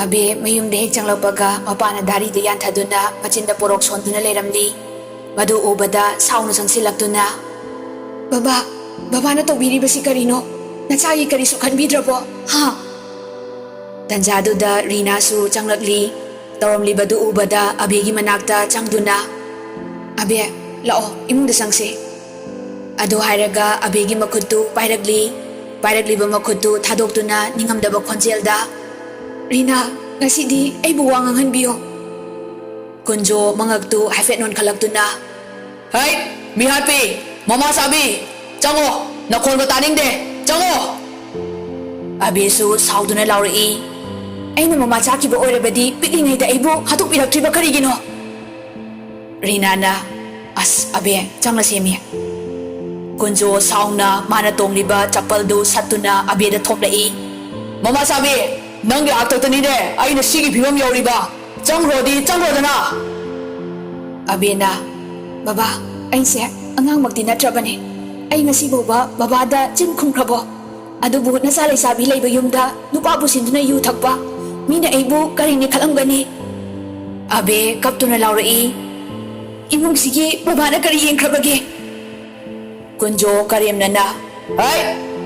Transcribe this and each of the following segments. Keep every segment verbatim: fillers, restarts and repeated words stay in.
ꯑꯕꯦ ꯃꯌꯨꯝꯗ ꯍꯦꯛ ꯆꯪꯂꯛꯄꯒ ꯃꯄꯥꯅ ꯗꯥꯔꯤꯗꯨ ꯌꯥꯟꯊꯗꯨꯅ ꯃꯆꯤꯟꯗ ꯄꯣꯔꯣꯛ ꯁꯣꯟꯗꯨꯅ ꯂꯩꯔꯝꯂꯤ꯫ ꯃꯗꯨ ꯎꯕꯗ ꯁꯥꯎꯅ ꯆꯪꯁꯤꯜꯂꯛꯇꯨꯅ, "ꯕꯕꯥ, ꯕꯕꯥꯅ ꯇꯧꯕꯤꯔꯤꯕꯁꯤ ꯀꯔꯤꯅꯣ? ꯅꯆꯥꯒꯤ ꯀꯔꯤꯁꯨ ꯈꯟꯕꯤꯗ꯭ꯔꯕꯣ? ꯍꯥ?" ꯇꯟꯖꯥꯗꯨꯗ ꯔꯤꯅꯥꯁꯨ ꯆꯪꯂꯛꯂꯤ꯫ ꯇꯧꯔꯝꯂꯤꯕꯗꯨ ꯎꯕꯗ ꯑꯕꯦꯒꯤ ꯃꯅꯥꯛꯇ ꯆꯪꯗꯨꯅ, "ꯑꯕꯦ, ꯂꯥꯛꯑꯣ, ꯏꯃꯨꯡꯗ ꯆꯪꯁꯦ꯫" ꯑꯗꯨ ꯍꯥꯏꯔꯒ ꯑꯕꯦꯒꯤ ꯃꯈꯨꯠꯇꯨ ꯄꯥꯏꯔꯛꯂꯤ꯫ ꯄꯥꯏꯔꯛꯂꯤꯕ ꯃꯈꯨꯠꯇꯨ ꯊꯥꯗꯣꯛꯇꯨꯅ ꯅꯤꯡꯉꯝꯗꯕ ꯈꯣꯟꯖꯦꯜꯗ, "ꯔꯤꯅꯥ, ꯉꯁꯤꯗꯤ ꯑꯩꯕꯨ ꯋꯥ ꯉꯥꯡꯍꯟꯕꯤꯌꯣ꯫" ꯀꯨꯟꯖꯣ ꯃꯉꯛꯇꯨ ꯍꯥꯏꯐꯦꯠ ꯅꯣꯟꯈꯠꯂꯛꯇꯨꯅ, "ꯍꯩ, ꯃꯤꯍꯥꯠꯄꯤ, ꯃꯃꯥ ꯆꯥꯕꯤ, ꯆꯪꯉꯣ, ꯅꯈꯣꯟꯒ ꯇꯥꯅꯤꯡꯗꯦ, ꯆꯪꯉꯣ!" ꯑꯕꯦꯁꯨ ꯁꯥꯎꯗꯨꯅ ꯂꯥꯎꯔꯛꯏ, "ꯑꯩꯅ ꯃꯃꯥ ꯆꯥꯈꯤꯕ ꯑꯣꯏꯔꯕꯗꯤ ꯄꯤꯛꯂꯤꯉꯩꯗ ꯑꯩꯕꯨ ꯍꯥꯠꯇꯣꯛꯄꯤꯔꯛꯇ꯭ꯔꯤꯕ ꯀꯔꯤꯒꯤꯅꯣ?" ꯔꯤꯅꯥꯅ, "ꯑꯁ, ꯑꯕꯦ, ꯆꯪꯂꯁꯦꯃꯤ꯫" ꯀꯨꯟꯖꯣ ꯁꯥꯎꯅ ꯃꯥꯅ ꯇꯣꯡꯂꯤꯕ ꯆꯄꯜꯗꯨ ꯁꯠꯇꯨꯅ ꯑꯕꯦꯗ ꯊꯣꯝꯂꯛꯏ꯫ "ꯃꯃꯥ ꯆꯥꯕꯤ, ꯅꯪꯒꯤ ꯍꯥꯛꯇꯛꯇꯅꯤꯅꯦ ꯑꯩꯅ ꯁꯤꯒꯤ ꯐꯤꯕꯝ ꯌꯧꯔꯤꯕ꯫ ꯆꯪꯈ꯭ꯔꯣꯗꯤ, ꯆꯪꯈ꯭ꯔꯣꯗꯅ!" ꯑꯕꯦꯅ, "ꯕꯕꯥ, ꯑꯩꯁꯦ ꯑꯉꯥꯡꯃꯛꯇꯤ ꯅꯠꯇ꯭ꯔꯕꯅꯤ꯫ ꯑꯩ ꯉꯁꯤ ꯐꯥꯎꯕ ꯕꯕꯥꯗ ꯆꯤꯟ ꯈꯨꯝꯈ꯭ꯔꯕꯣ? ꯑꯗꯨꯕꯨ ꯅꯆꯥ ꯂꯩꯁꯥꯕꯤ ꯂꯩꯕ ꯌꯨꯝꯗ ꯅꯨꯄꯥ ꯄꯨꯁꯤꯟꯗꯨꯅ ꯌꯨ ꯊꯛꯄ, ꯃꯤꯅ ꯑꯩꯕꯨ ꯀꯔꯤꯅꯤ ꯈꯜꯂꯝꯒꯅꯤ?" ꯑꯕꯦ ꯀꯞꯇꯨꯅ ꯂꯥꯎꯔꯛꯏ, "ꯏꯃꯨꯡꯁꯤꯒꯤ ꯕꯕꯥꯅ ꯀꯔꯤ ꯌꯦꯡꯈ꯭ꯔꯕꯒꯦ?" ꯀꯨꯟꯖꯣ ꯀꯔꯦꯝꯅꯅ, "ꯍꯩ!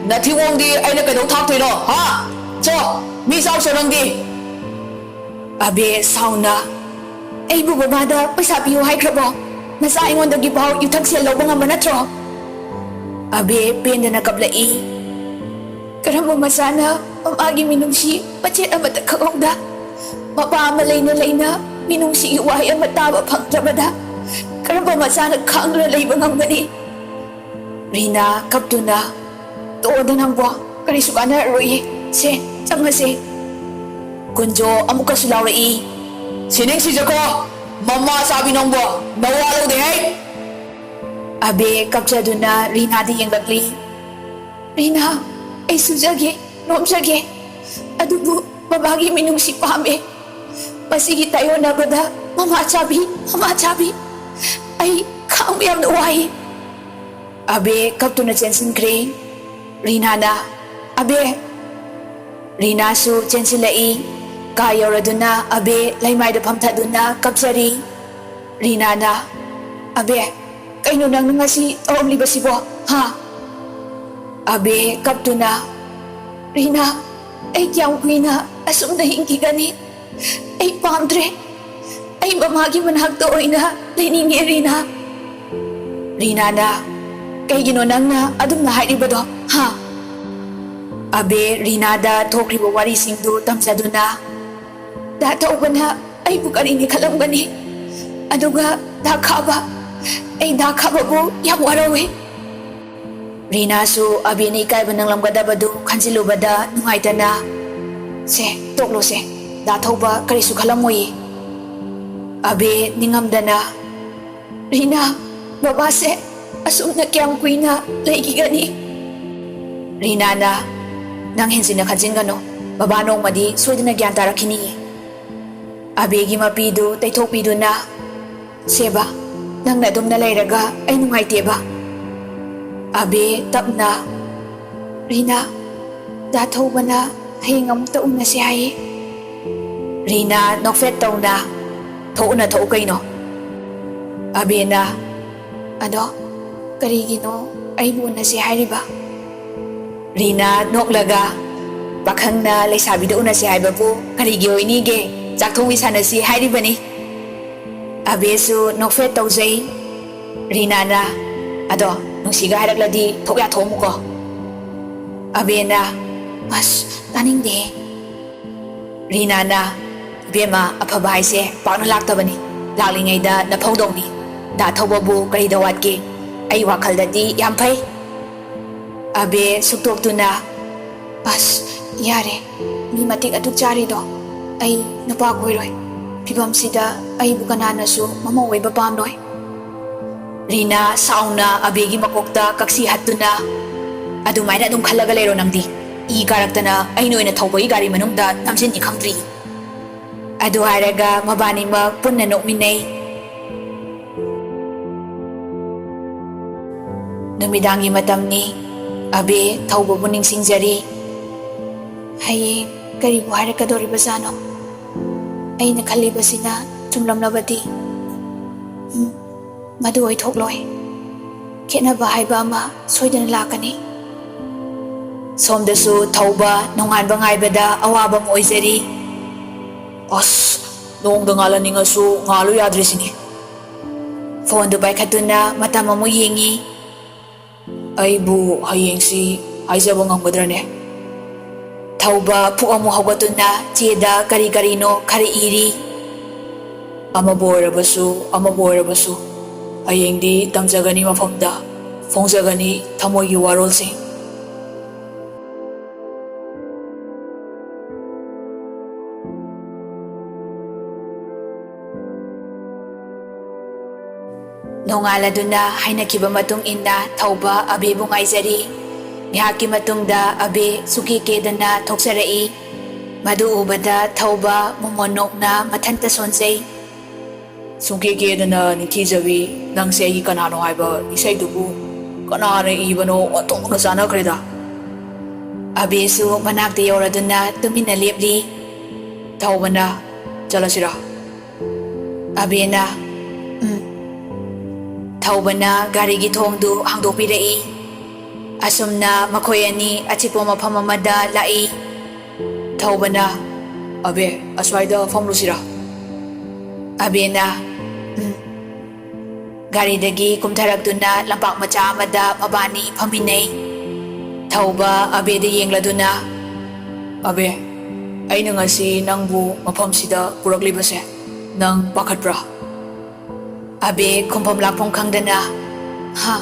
ꯅꯊꯤꯕꯣꯡꯗꯤ ꯑꯩꯅ ꯀꯩꯗꯧ ꯊꯥꯛꯇꯣꯏꯅꯣ, ꯍꯥ? ꯆꯣ, ꯃꯤ ꯆꯥꯎꯆꯣ ꯅꯪꯗꯤ!" ꯑꯕꯦ ꯁꯥꯎꯅ, "ꯑꯩꯕꯨ ꯕꯕꯥꯗ ꯄꯩꯁꯥ ꯄꯤꯌꯨ ꯍꯥꯏꯈ꯭ꯔꯕꯣ? ꯅꯆꯥ ꯑꯩꯉꯣꯟꯗꯒꯤ ꯐꯥꯎ ꯌꯨꯊꯛ ꯁꯦꯜ ꯂꯧꯕ ꯉꯝꯕ ꯅꯠꯇ꯭ꯔꯣ?" ꯑꯕꯦ ꯄꯦꯟꯗꯅ ꯀꯞꯂꯛꯏ꯫ "ꯀꯔꯝꯕ ꯃꯆꯥꯅ ꯃꯃꯥꯒꯤ ꯃꯤꯅꯨꯡꯁꯤ ꯃꯆꯦꯠ ꯑꯃꯠꯇ ꯈꯪꯍꯧꯗ, ꯃꯄꯥ ꯑꯃ ꯂꯩꯅ ꯂꯩꯅ ꯃꯤꯅꯨꯡꯁꯤꯒꯤ ꯋꯥꯍꯩ ꯑꯃ ꯇꯥꯕ ꯐꯪꯗ꯭ꯔꯕꯗ ꯀꯔꯝꯕ ꯃꯆꯥꯅ ꯈꯥꯡꯗꯨꯅ ꯂꯩꯕ ꯉꯝꯒꯅꯤ?" ꯔꯤꯅꯥ ꯀꯞꯇꯨꯅ, "ꯇꯣꯛꯑꯣꯗ ꯅꯪꯕꯣ, ꯀꯔꯤꯁꯨ ꯀꯥꯟꯅꯔꯔꯣꯏꯌꯦ꯫ ꯁꯦ, ꯆꯪꯉꯁꯦ꯫" ꯀꯨꯟꯖꯣ ꯑꯃꯨꯛꯀꯁꯨ ꯂꯥꯎꯔꯛꯏ, "ꯁꯤꯅꯤꯡ ꯁꯤꯖꯈꯣ, ꯃꯃꯥ ꯆꯥꯕꯤ ꯅꯪꯕꯣ, ꯅꯋꯥ ꯂꯧꯗꯦ ꯍꯩ!" ꯑꯕꯦ ꯀꯞꯆꯗꯨꯅ ꯔꯤꯅꯥꯗ ꯌꯦꯡꯂꯛꯂꯤ꯫ "ꯔꯤꯅꯥ, ꯑꯩ ꯁꯨꯖꯒꯦ, ꯅꯣꯝꯖꯒꯦ, ꯑꯗꯨꯕꯨ ꯕꯕꯥꯒꯤ ꯃꯤꯅꯨꯡꯁꯤ ꯄꯥꯝꯃꯦ꯫ ꯃꯁꯤꯒꯤ ꯇꯥꯏꯌꯣꯟꯅꯕꯗ ꯃꯃꯥ ꯆꯥꯕꯤ, ꯃꯃꯥ ꯆꯥꯕꯤ, ꯑꯩ ꯈꯥꯡꯕ ꯌꯥꯝꯅ ꯋꯥꯏ꯫" ꯑꯕꯦ ꯀꯞꯇꯨꯅ ꯆꯦꯟꯁꯤꯟꯈ꯭ꯔꯦ꯫ ꯔꯤꯅꯥꯅ, "ꯑꯕꯦ!" ꯔꯤꯅꯥꯁꯨ ꯆꯦꯟꯁꯤꯜꯂꯛꯏ꯫ ꯀꯥ ꯌꯧꯔꯗꯨꯅ ꯑꯕꯦ ꯂꯩꯃꯥꯏꯗ ꯐꯝꯊꯗꯨꯅ ꯀꯞꯆꯔꯤ꯫ ꯔꯤꯅꯥꯅ, "ꯑꯕꯦ, ꯀꯩꯅꯣ ꯅꯪꯅ ꯉꯁꯤ ꯇꯧꯔꯝꯂꯤꯕꯁꯤꯕꯣ? ꯍꯥ?" ꯑꯕꯦ ꯀꯞꯇꯨꯅ, "ꯔꯤꯅꯥ, ꯑꯩ ꯀꯌꯥꯝ ꯀꯨꯏꯅ ꯑꯁꯨꯝꯅ ꯍꯤꯡꯈꯤꯒꯅꯤ? ꯑꯩ ꯄꯥꯝꯗ꯭ꯔꯦ꯫ ꯑꯩ ꯃꯃꯥꯒꯤ ꯃꯅꯥꯛꯇ ꯑꯣꯏꯅ ꯂꯩꯅꯤꯡꯉꯦ, ꯔꯤꯅꯥ꯫" ꯔꯤꯅꯥꯅ, "ꯀꯩꯒꯤꯅꯣ ꯅꯪꯅ ꯑꯗꯨꯝꯅ ꯍꯥꯏꯔꯤꯕꯗꯣ? ꯍꯥ?" ꯑꯕꯦ ꯔꯤꯅꯥꯗ ꯊꯣꯛꯈ꯭ꯔꯤꯕ ꯋꯥꯔꯤꯁꯤꯡꯗꯨ ꯇꯝꯖꯗꯨꯅ, "ꯗꯥ ꯊꯧꯕꯅ ꯑꯩꯕꯨ ꯀꯔꯤꯅꯤ ꯈꯜꯂꯝꯒꯅꯤ? ꯑꯗꯨꯒ ꯗꯥ ꯈꯥꯕ, ꯑꯩ ꯗꯥ ꯈꯥꯕꯕꯨ ꯌꯥꯝ ꯋꯥꯔꯧꯏ꯫" ꯔꯤꯅꯥꯁꯨ ꯑꯕꯦꯅ ꯏꯀꯥꯏꯕ ꯅꯪꯂꯝꯒꯗꯕꯗꯨ ꯈꯟꯖꯤꯜꯂꯨꯕꯗ ꯅꯨꯡꯉꯥꯏꯇꯅ, "ꯁꯦ, ꯇꯣꯛꯂꯣꯁꯦ꯫ ꯗꯥ ꯊꯧꯕ ꯀꯔꯤꯁꯨ ꯈꯜꯂꯝꯃꯣꯏꯌꯦ꯫" ꯑꯕꯦ ꯅꯤꯡꯉꯝꯗꯅ, "ꯔꯤꯅꯥ, ꯕꯕꯥꯁꯦ ꯑꯁꯨꯝꯅ ꯀꯌꯥꯝ ꯀꯨꯏꯅ ꯂꯩꯈꯤꯒꯅꯤ?" ꯔꯤꯅꯥꯅ, "ꯅꯪ ꯍꯦꯟꯖꯤꯟꯅ ꯈꯟꯖꯤꯟꯒꯅꯨ꯫ ꯕꯕꯥ ꯅꯣꯡꯃꯗꯤ ꯁꯣꯏꯗꯅ ꯒ꯭ꯌꯥꯟ ꯇꯥꯔꯛꯈꯤꯅꯤꯌꯦ꯫" ꯑꯕꯦꯒꯤ ꯃꯄꯤꯗꯨ ꯇꯩꯊꯣꯛꯄꯤꯗꯨꯅ, "ꯁꯦꯕ, ꯅꯪꯅ ꯑꯗꯨꯝꯅ ꯂꯩꯔꯒ ꯑꯩ ꯅꯨꯡꯉꯥꯏꯇꯦꯕ꯫" ꯑꯕꯦ ꯇꯞꯅ, "ꯔꯤꯅꯥ, ꯗꯥ ꯊꯧꯕꯅ ꯍꯌꯦꯡ ꯑꯃꯨꯛꯇ ꯎꯅꯁꯦ ꯍꯥꯏꯌꯦ꯫" ꯔꯤꯅꯥ ꯅꯣꯛꯐꯦꯠ ꯇꯧꯅ, "ꯊꯣꯛꯎꯅ ꯊꯣꯛꯎ ꯀꯩꯅꯣ꯫" ꯑꯕꯦꯅ, "ꯑꯗꯣ ꯀꯔꯤꯒꯤꯅꯣ ꯑꯩꯕꯨ ꯎꯅꯁꯦ ꯍꯥꯏꯔꯤꯕ?" ꯔꯤꯅꯥ ꯅꯣꯛꯂꯒ, "ꯄꯥꯈꯪꯅ ꯂꯩꯁꯥꯕꯤꯗ ꯎꯅꯁꯦ ꯍꯥꯏꯕꯕꯨ ꯀꯔꯤꯒꯤ ꯑꯣꯏꯅꯤꯒꯦ? ꯆꯥꯛ ꯊꯣꯡꯕꯤ ꯁꯥꯟꯅꯁꯤ ꯍꯥꯏꯔꯤꯕꯅꯤ꯫" ꯑꯕꯦꯁꯨ ꯅꯣꯛꯐꯦꯠ ꯇꯧꯖꯩ꯫ ꯔꯤꯅꯥꯅ, "ꯑꯗꯣ ꯅꯨꯡꯁꯤꯒ ꯍꯥꯏꯔꯛꯂꯗꯤ ꯊꯣꯛ ꯌꯥꯊꯣꯛꯑꯝꯃꯨꯀꯣ꯫" ꯑꯕꯦꯅ, "ꯑꯁ, ꯇꯥꯅꯤꯡꯗꯦꯍꯦ꯫" ꯔꯤꯅꯥꯅ, "ꯏꯕꯦꯝꯃ, ꯑꯐꯕ ꯍꯥꯏꯁꯦ ꯄꯥꯛꯅ ꯂꯥꯛꯇꯕꯅꯤ꯫ ꯂꯥꯛꯂꯤꯉꯩꯗ ꯅꯐꯧꯗꯧꯅꯤ꯫ ꯗꯥ ꯊꯧꯕꯕꯨ ꯀꯔꯤꯗ ꯋꯥꯠꯀꯦ? ꯑꯩ ꯋꯥꯈꯜꯗꯗꯤ ꯌꯥꯝ ꯐꯩ꯫" ꯑꯕꯦ ꯁꯨꯛꯇꯣꯛꯇꯨꯅ, "ꯑꯁ, ꯌꯥꯔꯦ꯫ ꯃꯤ ꯃꯇꯤꯛ ꯑꯗꯨꯛ ꯆꯥꯔꯤꯗꯣ꯫ ꯑꯩ ꯅꯨꯄꯥ ꯀꯣꯏꯔꯣꯏ꯫ ꯐꯤꯕꯝꯁꯤꯗ ꯑꯩꯕꯨ ꯀꯅꯥꯅꯁꯨ ꯃꯃꯧ ꯑꯣꯏꯕ ꯄꯥꯝꯂꯣꯏ꯫" ꯔꯤꯅꯥ ꯁꯥꯎꯅ ꯑꯕꯦꯒꯤ ꯃꯀꯣꯛꯇ ꯀꯛꯁꯤ ꯍꯠꯇꯨꯅ, "ꯑꯗꯨꯃꯥꯏꯅ ꯑꯗꯨꯝ ꯈꯜꯂꯒ ꯂꯩꯔꯣ ꯅꯪꯗꯤ꯫ ꯏ ꯀꯥꯔꯛꯇꯅ ꯑꯩꯅ ꯑꯣꯏꯅ ꯊꯧꯕꯒꯤ ꯒꯥꯔꯤ ꯃꯅꯨꯡꯗ ꯅꯝꯁꯤꯟꯅꯤ ꯈꯪꯗ꯭ꯔꯤ꯫" ꯑꯗꯨ ꯍꯥꯏꯔꯒ ꯃꯕꯥꯅꯤꯃꯛ ꯄꯨꯟꯅ ꯅꯣꯛꯃꯤꯟꯅꯩ꯫ ꯅꯨꯃꯤꯗꯥꯡꯒꯤ ꯃꯇꯝꯅꯤ꯫ ꯑꯕꯦ ꯊꯧꯕꯕꯨ ꯅꯤꯡꯁꯤꯡꯖꯔꯤ꯫ "ꯍꯌꯦꯡ ꯀꯔꯤꯕꯨ ꯍꯥꯏꯔꯛꯀꯗꯧꯔꯤꯕꯖꯥꯠꯅꯣ? ꯑꯩꯅ ꯈꯜꯂꯤꯕꯁꯤꯅ ꯆꯨꯝꯂꯝꯂꯕꯗꯤ, ꯎꯝ, ꯃꯗꯨ ꯑꯣꯏꯊꯣꯛꯂꯣꯏ꯫ ꯈꯦꯠꯅꯕ ꯍꯥꯏꯕ ꯑꯃ ꯁꯣꯏꯗꯅ ꯂꯥꯛꯀꯅꯤ꯫ ꯁꯣꯝꯗꯁꯨ ꯊꯧꯕ ꯅꯣꯡꯉꯥꯟꯕ ꯉꯥꯏꯕꯗ ꯑꯋꯥꯕ ꯑꯃ ꯑꯣꯏꯖꯔꯤ꯫ ꯑꯁ, ꯅꯣꯡꯗ ꯉꯥꯜꯍꯟꯅꯤꯡꯉꯁꯨ ꯉꯥꯜꯂꯨ ꯌꯥꯗ꯭ꯔꯤꯁꯤꯅꯤ꯫ ꯐꯣꯟꯗꯨ ꯄꯥꯏꯈꯠꯇꯨꯅ ꯃꯇꯝ ꯑꯃꯨꯛ ꯌꯦꯡꯉꯤ꯫ ꯑꯩꯕꯨ ꯍꯌꯦꯡꯁꯤ ꯍꯥꯏꯖꯕ ꯉꯝꯒꯗ꯭ꯔꯅꯦ? ꯊꯧꯕ ꯄꯨꯛ ꯑꯃꯨꯛ ꯍꯧꯒꯠꯇꯨꯅ ꯆꯦꯗ ꯀꯔꯤ ꯀꯔꯤꯅꯣ ꯈꯔ ꯏꯔꯤ꯫ ꯑꯃꯕꯨ ꯑꯣꯏꯔꯕꯁꯨ, ꯑꯃꯕꯨ ꯑꯣꯏꯔꯕꯁꯨ, ꯍꯌꯦꯡꯗꯤ ꯇꯝꯖꯒꯅꯤ ꯃꯐꯝꯗ, ꯐꯣꯡꯖꯒꯅꯤ ꯊꯃꯣꯏꯒꯤ ꯋꯥꯔꯣꯜꯁꯤꯡ꯫ ꯅꯣꯡꯉꯥꯜꯂꯗꯨꯅ ꯍꯥꯏꯅꯈꯤꯕ ꯃꯇꯨꯡ ꯏꯟꯅ ꯊꯧꯕ ꯑꯕꯦꯕꯨ ꯉꯥꯏꯖꯔꯤ꯫ ꯉꯥꯏꯍꯥꯛꯀꯤ ꯃꯇꯨꯡꯗ ꯑꯕꯦ ꯁꯨꯀꯦ ꯀꯦꯗꯅ ꯊꯣꯛꯆꯔꯛꯏ꯫ ꯃꯗꯨ ꯎꯕꯗ ꯊꯧꯕ ꯃꯣꯃꯣꯟ ꯅꯣꯛꯅ ꯃꯊꯟꯇ ꯁꯣꯟꯖꯩ꯫ ꯁꯨꯡꯀꯦ ꯀꯦꯗꯅ ꯅꯤꯡꯊꯤꯖꯕꯤ, ꯅꯪꯁꯦ ꯑꯩꯒꯤ ꯀꯅꯥꯅꯣ ꯍꯥꯏꯕ ꯏꯁꯩꯗꯨꯕꯨ ꯀꯅꯥꯅ ꯏꯕꯅꯣ ꯑꯣꯟꯊꯣꯛꯅ ꯆꯥꯟꯅꯈ꯭ꯔꯦꯗ꯫ ꯑꯕꯦꯁꯨ ꯃꯅꯥꯛꯇ ꯌꯧꯔꯗꯨꯅ ꯇꯨꯃꯤꯟꯅ ꯂꯦꯞꯂꯤ꯫ ꯊꯧꯕꯅ, "ꯆꯠꯂꯁꯤꯔꯥ?" ꯑꯕꯦꯅ, "ꯎꯝ꯫" ꯊꯧꯕꯅ ꯒꯥꯔꯤꯒꯤ ꯊꯣꯡꯗꯨ ꯍꯥꯡꯗꯣꯛꯄꯤꯔꯛꯏ꯫ ꯑꯁꯨꯝꯅ ꯃꯈꯣꯏ ꯑꯅꯤ ꯑꯆꯤꯛꯄ ꯃꯐꯝ ꯑꯃꯗ ꯂꯥꯛꯏ꯫ ꯊꯧꯕꯅ, "ꯑꯕꯦ, ꯑꯁ꯭ꯋꯥꯏꯗ ꯐꯝꯂꯨꯁꯤꯔꯥ?" ꯑꯕꯦꯅ, "ꯎꯝ꯫" ꯒꯥꯔꯤꯗꯒꯤ ꯀꯨꯝꯊꯔꯛꯇꯨꯅ ꯂꯝꯄꯥꯛ ꯃꯆꯥ ꯑꯃꯗ ꯃꯕꯥꯅꯤ ꯐꯝꯃꯤꯟꯅꯩ꯫ ꯊꯧꯕ ꯑꯕꯦꯗ ꯌꯦꯡꯂꯗꯨꯅ, "ꯑꯕꯦ, ꯑꯩꯅ ꯉꯁꯤ ꯅꯪꯕꯨ ꯃꯐꯝꯁꯤꯗ ꯄꯨꯔꯛꯂꯤꯕꯁꯦ ꯅꯪ ꯄꯥꯈꯠꯄ꯭ꯔꯥ?" ꯑꯕꯦ ꯈꯨꯝꯐꯝ ꯂꯥꯛꯐꯝ ꯈꯪꯗꯅ, "ꯍꯥ,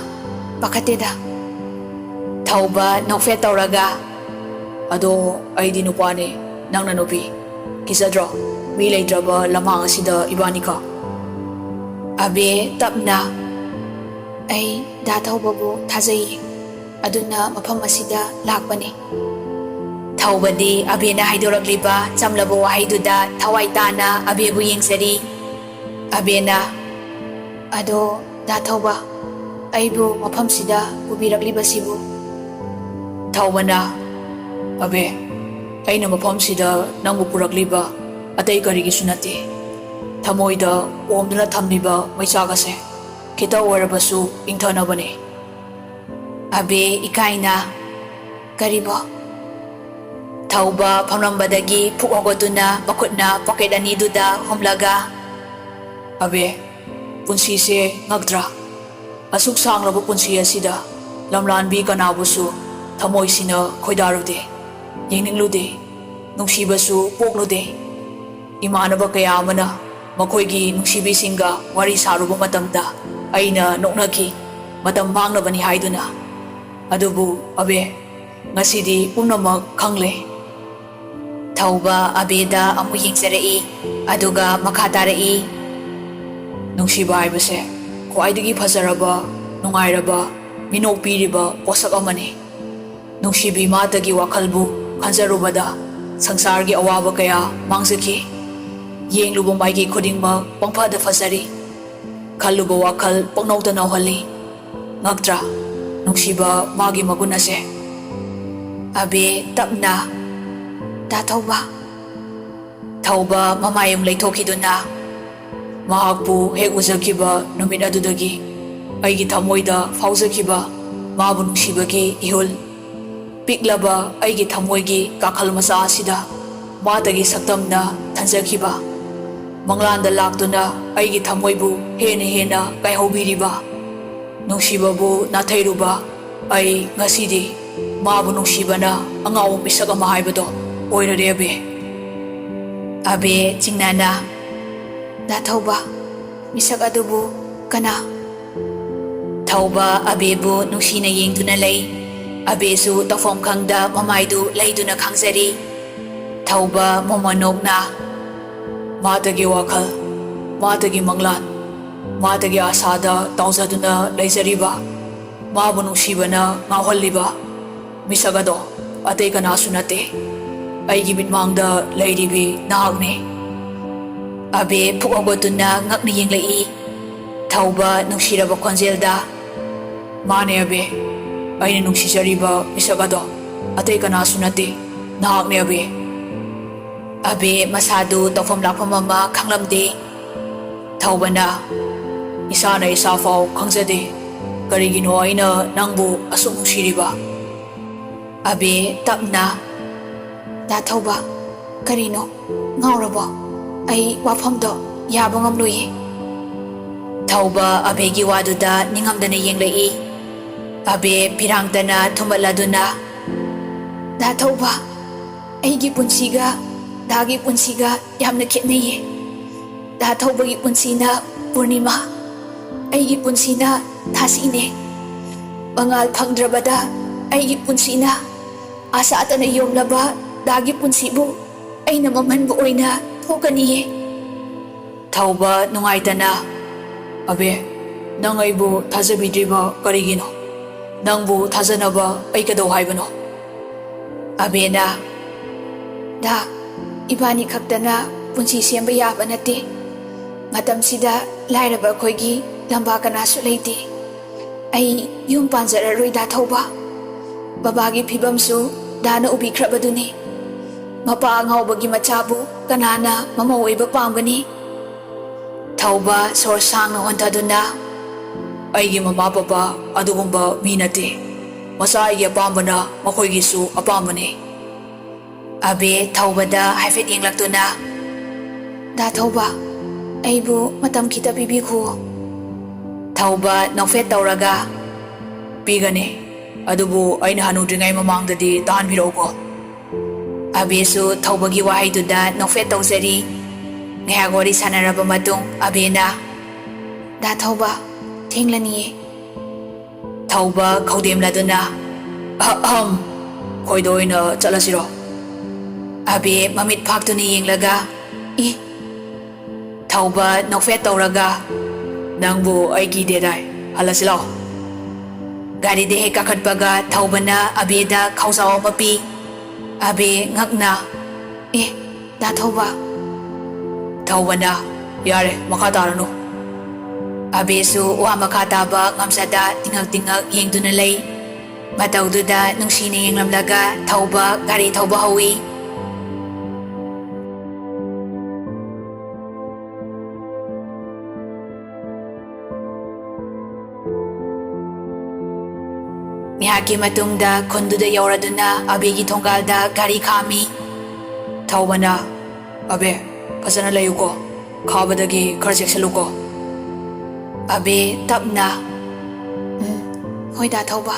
ꯄꯥꯈꯠꯇꯦꯗ꯫" ꯊꯧꯕ ꯅꯣꯛꯐꯦꯠ ꯇꯧꯔꯒ, "ꯑꯗꯣ ꯑꯩꯗꯤ ꯅꯨꯄꯥꯅꯤ, ꯅꯪꯅ ꯅꯨꯄꯤ꯫ ꯀꯤꯖꯗ꯭ꯔꯣ? ꯃꯤ ꯂꯩꯇ꯭ꯔꯕ ꯂꯝꯍꯥꯡ ꯑꯁꯤꯗ ꯏꯕꯥꯅꯤꯈꯛ?" ꯑꯕꯦ ꯇꯞꯅ, "ꯑꯩ ꯗꯥ ꯊꯧꯕꯕꯨ ꯊꯥꯖꯩꯌꯦ, ꯑꯗꯨꯅ ꯃꯐꯝ ꯑꯁꯤꯗ ꯂꯥꯛꯄꯅꯤ꯫" ꯊꯧꯕꯗꯤ ꯑꯕꯦꯅ ꯍꯥꯏꯗꯣꯔꯛꯂꯤꯕ ꯆꯝꯂꯕ ꯋꯥꯍꯩꯗꯨꯗ ꯊꯋꯥꯏ ꯇꯥꯅ ꯑꯕꯦꯕꯨ ꯌꯦꯡꯖꯔꯤ꯫ ꯑꯕꯦꯅ, "ꯑꯗꯣ ꯗꯥ ꯊꯧꯕ, ꯑꯩꯕꯨ ꯃꯐꯝꯁꯤꯗ ꯄꯨꯕꯤꯔꯛꯂꯤꯕꯁꯤꯕꯨ?" ꯊꯧꯕꯅ, "ꯑꯕꯦ, ꯑꯩꯅ ꯃꯐꯝꯁꯤꯗ ꯅꯪꯕꯨ ꯄꯨꯔꯛꯂꯤꯕ ꯑꯇꯩ ꯀꯔꯤꯒꯤꯁꯨ ꯅꯠꯇꯦ꯫ ꯊꯃꯣꯏꯗ ꯑꯣꯝꯗꯨꯅ ꯊꯝꯂꯤꯕ ꯃꯩꯆꯥꯛ ꯑꯁꯦ ꯈꯤꯇ ꯑꯣꯏꯔꯕꯁꯨ ꯏꯪꯊꯅꯕꯅꯤ꯫ ꯑꯕꯦ ꯏꯀꯥꯏꯅ, "ꯀꯔꯤꯕꯣ?" ꯊꯧꯕ ꯐꯝꯂꯝꯕꯗꯒꯤ ꯐꯨꯛ ꯍꯧꯒꯠꯇꯨꯅ ꯃꯈꯨꯠꯅ ꯄꯣꯀꯦꯠ ꯑꯅꯤꯗꯨꯗ ꯍꯨꯝꯂꯒ, "ꯑꯕꯦ, ꯄꯨꯟꯁꯤꯁꯦ ꯉꯛꯇ꯭ꯔꯥ? ꯑꯁꯨꯛ ꯁꯥꯡꯂꯕ ꯄꯨꯟꯁꯤ ꯑꯁꯤꯗ ꯂꯝꯂꯥꯟꯕꯤ ꯀꯅꯥꯕꯨꯁꯨ ꯊꯃꯣꯏꯁꯤꯅ ꯈꯣꯏꯗꯥꯔꯨꯗꯦ, ꯌꯦꯡꯅꯤꯡꯂꯨꯗꯦ, ꯅꯨꯡꯁꯤꯕꯁꯨ ꯄꯣꯛꯂꯨꯗꯦ꯫ ꯏꯃꯥꯟꯅꯕ ꯀꯌꯥ ꯑꯃꯅ ꯃꯈꯣꯏꯒꯤ ꯅꯨꯡꯁꯤꯕꯤꯁꯤꯡꯒ ꯋꯥꯔꯤ ꯁꯥꯔꯨꯕ ꯃꯇꯝꯗ ꯑꯩꯅ ꯅꯣꯛꯅꯈꯤ, ꯃꯇꯝ ꯃꯥꯡꯅꯕꯅꯤ ꯍꯥꯏꯗꯨꯅ꯫ ꯑꯗꯨꯕꯨ ꯑꯕꯦ, ꯉꯁꯤꯗꯤ ꯄꯨꯝꯅꯃꯛ ꯈꯪꯂꯦ꯫" ꯊꯧꯕ ꯑꯕꯦꯗ ꯑꯃꯨꯛ ꯌꯦꯡꯖꯔꯛꯏ, ꯑꯗꯨꯒ ꯃꯈꯥ ꯇꯥꯔꯛꯏ, "ꯅꯨꯡꯁꯤꯕ ꯍꯥꯏꯕꯁꯦ ꯈ꯭ꯋꯥꯏꯗꯒꯤ ꯐꯖꯔꯕ, ꯅꯨꯡꯉꯥꯏꯔꯕ, ꯃꯤꯅꯣꯛ ꯄꯤꯔꯤꯕ ꯄꯣꯠꯁꯛ ꯑꯃꯅꯤ꯫ ꯅꯨꯡꯁꯤꯕꯤ ꯃꯥꯇꯒꯤ ꯋꯥꯈꯜꯕꯨ ꯈꯟꯖꯔꯨꯕꯗ ꯁꯪꯁꯥꯔꯒꯤ ꯑꯋꯥꯕ ꯀꯌꯥ ꯃꯥꯡꯖꯈꯤ꯫ ꯌꯦꯡꯂꯨꯕ ꯃꯥꯏꯀꯩ ꯈꯨꯗꯤꯡꯃꯛ ꯄꯪꯐꯗ ꯐꯖꯔꯤ꯫ ꯈꯜꯂꯨꯕ ꯋꯥꯈꯜ ꯄꯪꯅꯧꯗ ꯅꯧꯍꯜꯂꯤ꯫ ꯉꯛꯇ꯭ꯔꯥ ꯅꯨꯡꯁꯤꯕ ꯃꯥꯒꯤ ꯃꯒꯨꯟ ꯑꯁꯦ?" ꯑꯕꯦ ꯇꯞꯅ, "ꯗꯥ ꯊꯧꯕ꯫" ꯊꯧꯕ ꯃꯃꯥꯏ ꯑꯃꯨꯛ ꯂꯩꯊꯣꯛꯈꯤꯗꯨꯅ, "ꯃꯍꯥꯛꯄꯨ ꯍꯦꯛ ꯎꯖꯈꯤꯕ ꯅꯨꯃꯤꯠ ꯑꯗꯨꯗꯒꯤ ꯑꯩꯒꯤ ꯊꯃꯣꯏꯗ ꯐꯥꯎꯖꯈꯤꯕ ꯃꯥꯕꯨ ꯅꯨꯡꯁꯤꯕꯒꯤ ꯏꯍꯨꯜ, ꯄꯤꯛꯂꯕ ꯑꯩꯒꯤ ꯊꯃꯣꯏꯒꯤ ꯀꯥꯈꯜ ꯃꯆꯥ ꯑꯁꯤꯗ ꯃꯥꯇꯒꯤ ꯁꯛꯇꯝꯅ ꯊꯟꯖꯈꯤꯕ, ꯃꯪꯂꯥꯟꯗ ꯂꯥꯛꯇꯨꯅ ꯑꯩꯒꯤ ꯊꯃꯣꯏꯕꯨ ꯍꯦꯟꯅ ꯍꯦꯟꯅ ꯀꯥꯏꯍꯧꯕꯤꯔꯤꯕ ꯅꯨꯡꯁꯤꯕꯕꯨ ꯅꯥꯊꯩꯔꯨꯕ ꯑꯩ ꯉꯁꯤꯗꯤ ꯃꯥꯕꯨ ꯅꯨꯡꯁꯤꯕꯅ ꯑꯉꯥꯎꯕ ꯃꯤꯁꯛ ꯑꯃ ꯍꯥꯏꯕꯗꯣ ꯑꯣꯏꯔꯔꯦ, ꯑꯕꯦ꯫" ꯑꯕꯦ ꯆꯤꯡꯅꯅ, "ꯗꯥ ꯊꯧꯕ, ꯃꯤꯁꯛ ꯑꯗꯨꯕꯨ ꯀꯅꯥ?" ꯊꯧꯕ ꯑꯕꯦꯕꯨ ꯅꯨꯡꯁꯤꯅ ꯌꯦꯡꯗꯨꯅ ꯂꯩ꯫ ꯑꯕꯦꯁꯨ ꯇꯧꯐꯝ ꯈꯪꯗ ꯃꯃꯥꯏꯗꯨ ꯂꯩꯗꯨꯅ ꯈꯥꯡꯖꯔꯤ꯫ ꯊꯧꯕ ꯃꯣꯃꯣꯟ ꯅꯣꯛꯅ, "ꯃꯥꯇꯒꯤ ꯋꯥꯈꯜ, ꯃꯥꯇꯒꯤ ꯃꯪꯂꯥꯟ, ꯃꯥꯇꯒꯤ ꯑꯥꯁꯥꯗ ꯇꯥꯎꯖꯗꯨꯅ ꯂꯩꯖꯔꯤꯕ, ꯃꯥꯕꯨ ꯅꯨꯡꯁꯤꯕꯅ ꯉꯥꯎꯍꯜꯂꯤꯕ ꯃꯤꯁꯛ ꯑꯗꯣ ꯑꯇꯩ ꯀꯅꯥꯁꯨ ꯅꯠꯇꯦ꯫ ꯑꯩꯒꯤ ꯃꯤꯠꯃꯥꯡꯗ ꯂꯩꯔꯤꯕꯤ ꯅꯍꯥꯛꯅꯤ꯫" ꯑꯕꯦ ꯐꯨꯛ ꯍꯧꯒꯠꯇꯨꯅ ꯉꯛꯅ ꯌꯦꯡꯂꯛꯏ꯫ ꯊꯧꯕ ꯅꯨꯡꯁꯤꯔꯕ ꯈꯣꯟꯖꯦꯜꯗ, "ꯃꯥꯅꯦ ꯑꯕꯦ, ꯑꯩꯅ ꯅꯨꯡꯁꯤꯖꯔꯤꯕ ꯃꯤꯁꯛ ꯑꯗꯣ ꯑꯇꯩ ꯀꯅꯥꯁꯨ ꯅꯠꯇꯦ, ꯅꯍꯥꯛꯅꯦ ꯑꯕꯦ꯫" ꯑꯕꯦ ꯃꯁꯥꯗꯨ ꯇꯧꯐꯝ ꯂꯥꯛꯐꯝ ꯑꯃ ꯈꯪꯂꯝꯗꯦ꯫ ꯊꯧꯕꯅ, "ꯏꯁꯥꯅ ꯏꯁꯥ ꯐꯥꯎ ꯈꯪꯖꯗꯦ꯫ ꯀꯔꯤꯒꯤꯅꯣ ꯑꯩꯅ ꯅꯪꯕꯨ ꯑꯁꯨꯛ ꯅꯨꯡꯁꯤꯔꯤꯕ?" ꯑꯕꯦ ꯇꯞꯅ, "ꯗꯥ ꯊꯧꯕ, ꯀꯔꯤꯅꯣ? ꯉꯥꯎꯔꯕꯣ? ꯑꯩ ꯋꯥꯐꯝꯗꯣ ꯌꯥꯕ ꯉꯝꯂꯣꯏꯌꯦ꯫" ꯊꯧꯕ ꯑꯕꯦꯒꯤ ꯋꯥꯗꯨꯗ ꯅꯤꯡꯉꯝꯗꯅ ꯌꯦꯡꯂꯛꯏ꯫ ꯑꯕꯦ ꯐꯤꯔꯥꯡꯇꯅ ꯊꯨꯝꯕꯠꯂꯗꯨꯅ, "ꯗꯥ ꯊꯧꯕ, ꯑꯩꯒꯤ ꯄꯨꯟꯁꯤꯒ ꯗꯥꯒꯤ ꯄꯨꯟꯁꯤꯒ ꯌꯥꯝꯅ ꯈꯦꯠꯅꯩꯌꯦ꯫ ꯗꯥ ꯊꯧꯕꯒꯤ ꯄꯨꯟꯁꯤꯅ ꯄꯨꯔꯅꯤꯃꯥ, ꯑꯩꯒꯤ ꯄꯨꯟꯁꯤꯅ ꯊꯥꯁꯤꯅꯦ꯫ ꯃꯉꯥꯜ ꯐꯪꯗ꯭ꯔꯕꯗ ꯑꯩꯒꯤ ꯄꯨꯟꯁꯤꯅ ꯑꯁꯥꯇꯅ ꯌꯣꯝꯂꯕ ꯗꯥꯒꯤ ꯄꯨꯟꯁꯤꯕꯨ ꯑꯩꯅ ꯃꯝꯍꯟꯕ ꯑꯣꯏꯅ ꯊꯣꯛꯀꯅꯤꯌꯦ꯫" ꯊꯧꯕ ꯅꯨꯡꯉꯥꯏꯇꯅ, "ꯑꯕꯦ, ꯅꯪ ꯑꯩꯕꯨ ꯊꯥꯖꯕꯤꯗ꯭ꯔꯤꯕ ꯀꯔꯤꯒꯤꯅꯣ? ꯅꯪꯕꯨ ꯊꯥꯖꯅꯕ ꯑꯩ ꯀꯩꯗꯧ ꯍꯥꯏꯕꯅꯣ?" ꯑꯕꯦꯅ, "ꯗꯥ, ꯏꯕꯥꯅꯤ ꯈꯛꯇꯅ ꯄꯨꯟꯁꯤ ꯁꯦꯝꯕ ꯌꯥꯕ ꯅꯠꯇꯦ꯫ ꯃꯇꯝꯁꯤꯗ ꯂꯥꯏꯔꯕ ꯑꯩꯈꯣꯏꯒꯤ ꯂꯝꯕꯥ ꯀꯅꯥꯁꯨ ꯂꯩꯇꯦ꯫ ꯑꯩ ꯌꯨꯝ ꯄꯥꯟꯖꯔꯔꯣꯏ ꯗꯥ ꯊꯧꯕ꯫ ꯕꯕꯥꯒꯤ ꯐꯤꯕꯝꯁꯨ ꯗꯥꯅ ꯎꯕꯤꯈ꯭ꯔꯕꯗꯨꯅꯤ꯫ ꯃꯄꯥ ꯑꯉꯥꯎꯕꯒꯤ ꯃꯆꯥꯕꯨ ꯀꯅꯥꯅ ꯃꯃꯧ ꯑꯣꯏꯕ ꯄꯥꯝꯒꯅꯤ?" ꯊꯧꯕ ꯁꯣꯔ ꯁꯥꯡꯅ ꯍꯣꯟꯊꯗꯨꯅ, "ꯑꯩꯒꯤ ꯃꯃꯥ ꯄꯄꯥ ꯑꯗꯨꯒꯨꯝꯕ ꯃꯤ ꯅꯠꯇꯦ꯫ ꯃꯆꯥ ꯑꯩꯒꯤ ꯑꯄꯥꯝꯕꯅ ꯃꯈꯣꯏꯒꯤꯁꯨ ꯑꯄꯥꯝꯕꯅꯤ꯫" ꯑꯕꯦ ꯊꯧꯕꯗ ꯍꯥꯏꯐꯦꯠ ꯌꯦꯡꯂꯛꯇꯨꯅ, "ꯗꯥ ꯊꯧꯕ, ꯑꯩꯕꯨ ꯃꯇꯝ ꯈꯤꯇ ꯄꯤꯕꯤꯈꯣ꯫" ꯊꯧꯕ ꯅꯣꯛꯐꯦꯠ ꯇꯧꯔꯒ, "ꯄꯤꯒꯅꯤ, ꯑꯗꯨꯕꯨ ꯑꯩꯅ ꯍꯅꯨꯗ꯭ꯔꯤꯉꯩ ꯃꯃꯥꯡꯗꯗꯤ ꯇꯥꯍꯟꯕꯤꯔꯛꯎꯀꯣ꯫" ꯑꯕꯦꯁꯨ ꯊꯧꯕꯒꯤ ꯋꯥꯍꯩꯗꯨꯗ ꯅꯣꯛꯐꯦꯠ ꯇꯧꯖꯔꯤ꯫ ꯉꯥꯏꯍꯥꯛ ꯋꯥꯔꯤ ꯁꯥꯟꯅꯔꯕ ꯃꯇꯨꯡ ꯑꯕꯦꯅ, "ꯗꯥ ꯊꯧꯕ, ꯊꯦꯡꯂꯅꯤꯌꯦ꯫" ꯊꯧꯕ ꯈꯧꯗꯦꯝꯂꯗꯨꯅ, "ꯑꯍꯝ, ꯈꯣꯏꯗ ꯑꯣꯏꯅ ꯆꯠꯂꯁꯤꯔꯣ?" ꯑꯕꯦ ꯃꯃꯤꯠ ꯐꯥꯛꯇꯨꯅ ꯌꯦꯡꯂꯒ, "ꯏ?" ꯊꯧꯕ ꯅꯣꯛꯐꯦꯠ ꯇꯧꯔꯒ, "ꯅꯪꯕꯨ ꯑꯩ ꯀꯤꯗꯦꯗꯥꯏ, ꯍꯜꯂꯁꯤ ꯂꯥꯛꯑꯣ꯫" ꯒꯥꯔꯤꯗ ꯍꯦꯛ ꯀꯥꯈꯠꯄꯒ ꯊꯧꯕꯅ ꯑꯕꯦꯗ ꯈꯥꯎꯖꯥꯎ ꯑꯃ ꯄꯤ꯫ ꯑꯕꯦ ꯉꯛꯅ, "ꯑꯦ, ꯗꯥ ꯊꯧꯕ꯫" ꯊꯧꯕꯅ, "ꯌꯥꯔꯦ, ꯃꯈꯥ ꯇꯥꯔꯅꯨ꯫" ꯑꯕꯦꯁꯨ ꯋꯥ ꯃꯈꯥ ꯇꯥꯕ ꯉꯝꯖꯗ ꯇꯤꯡꯉꯛ ꯇꯤꯡꯉꯛ ꯌꯦꯡꯗꯨꯅ ꯂꯩ꯫ ꯃꯇꯧꯗꯨꯗ ꯅꯨꯡꯁꯤꯅ ꯌꯦꯡꯂꯝꯂꯒ ꯊꯧꯕ ꯒꯥꯔꯤ ꯊꯧꯕ ꯍꯧꯏ꯫ ꯉꯥꯏꯍꯥꯛꯀꯤ ꯃꯇꯨꯡꯗ ꯈꯨꯟꯗꯨꯗ ꯌꯧꯔꯗꯨꯅ ꯑꯕꯦꯒꯤ ꯊꯣꯡꯒꯥꯜꯗ ꯒꯥꯔꯤ ꯈꯥꯝꯃꯤ꯫ ꯊꯧꯕꯅ, "ꯑꯕꯦ, ꯐꯖꯅ ꯂꯩꯌꯨꯀꯣ, ꯈꯥꯕꯗꯒꯤ ꯈꯔ ꯆꯦꯛꯁꯤꯜꯂꯨꯀꯣ꯫" ꯑꯕꯦ, ꯇꯞꯅ, "ꯎꯝ, ꯍꯣꯏ ꯗꯥ ꯊꯧꯕ꯫"